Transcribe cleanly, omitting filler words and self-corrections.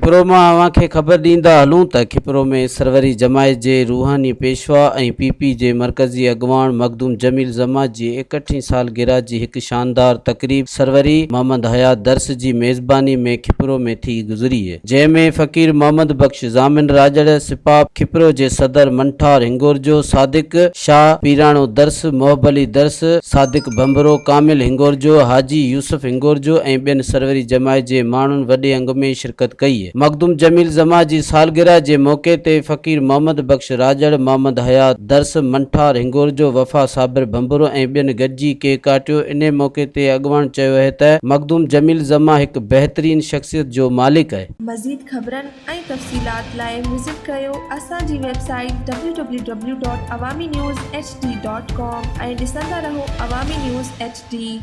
کپرو مان اوهان کي خبر ڏيندا هلون ته کپرو ۾ سروري جماعت جي روحاني پيشوا ۽ پي پي جي مرڪزي اڳواڻ مخدوم جميل زمان جي ايڪهٺين سالگرهه جي هڪ شاندار تقريب سروري محمد حيات درس جي ميزباني ۾ کپرو ۾ ٿي گذري جنهن ۾ فقير محمد بخش ضامن راڄڙ، سپاف کپرو جي صدر منٺار هنگورجو، صادق شاهه پيراڻو درس، محب علي درس، صادق ڀنڀرو، ڪامل هنگورجو، حاجي يوسف هنگورجو ۽ ٻين سروري جماعت جي ماڻهن وڏي انگ ۾ شرڪت ڪئي. مخدوم جميل زمان جي سالگرهه جي موقعي تي فقير محمد بخش راڄڙ، محمد حيات درس، منٺار هنگورجو، وفا صابر ڀنڀرو ۽ ٻين گڏجي ڪيڪ ڪاٽيو. انهي موقعي تي اڳواڻ چيو اهي ته مخدوم جميل زمان هڪ بهترين شخصيت جو مالڪ اهي. مزيد خبرن ۽ تفصيلات لاء وزٽ ڪريو اسان جي website W W W dot Awami news H D dot com ۽ ڏسندا رهو عوامي نيوز ايڇ ڊي.